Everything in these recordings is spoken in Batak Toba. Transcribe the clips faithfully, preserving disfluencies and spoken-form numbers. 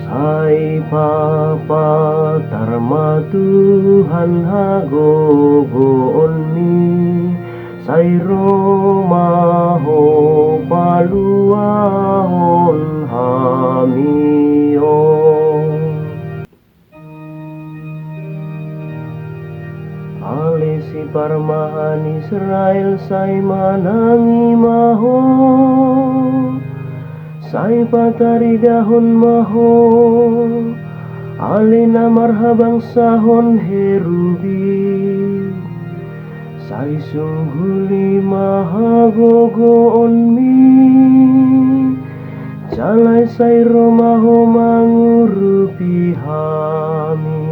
Sai papatar ma Tuhan hagogoonmi, sai ro ma Ho paluahon hami on. Ale siparmahan Israel, sai manangi ma Ho, sai pataridahon ma Ho, ale na marhabangsahon herubim. Sai sungguli ma hagogoonmi, jala sai ro ma Ho mangurupi hami.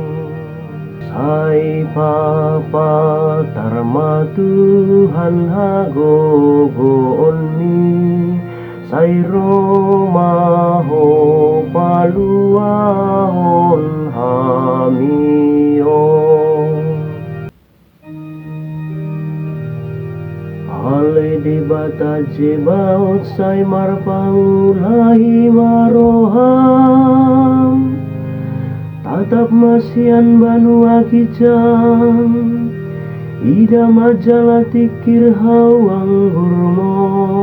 Sai papatar ma Tuhan hagogoonmi, sai ro ma Ho paluahon hami on. Ale Debata Zebaot, sai marpangulahi ma roham, tatap ma sian banua ginjang, ida ma jala tingkir hau anggurmon.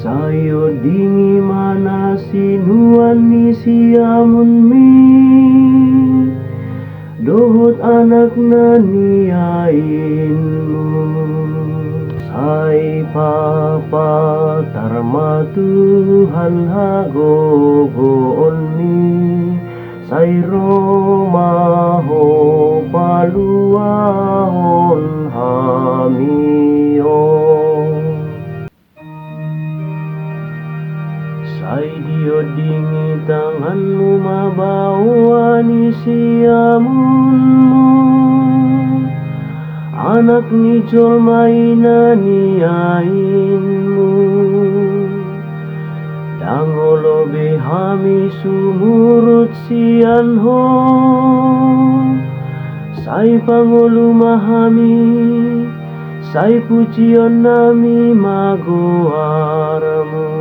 Sai ondingi ma na sinuan ni siamunmi dohot anak na niainmu. Sai papatar ma Tuhan hagogoonmi, sai ro ma Ho paluahon hami on. Sai diondingi tanganmu ma baoa ni siamunmu, anak ni jolma ina niainmu. Ndang olo be hami sumurut sian Ho, sai pangolu ma hami, sai pujionnami ma goarmu.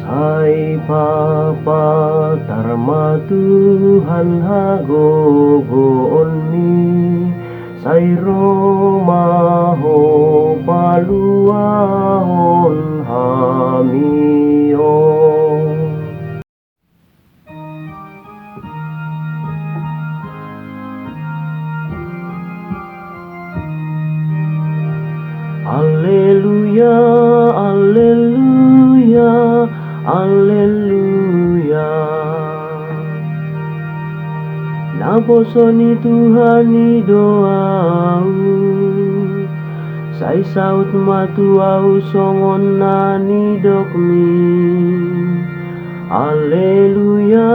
Sai papatar ma Tuhan hagogoonmi, sai ro ma Ho paluahon hami on. Alleluia, alleluia, alleluia. Naposo ni Tuhan i do ahu, sai saut ma tu ahu songon na nidokmi. Alleluia,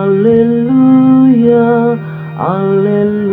alleluia, alleluia.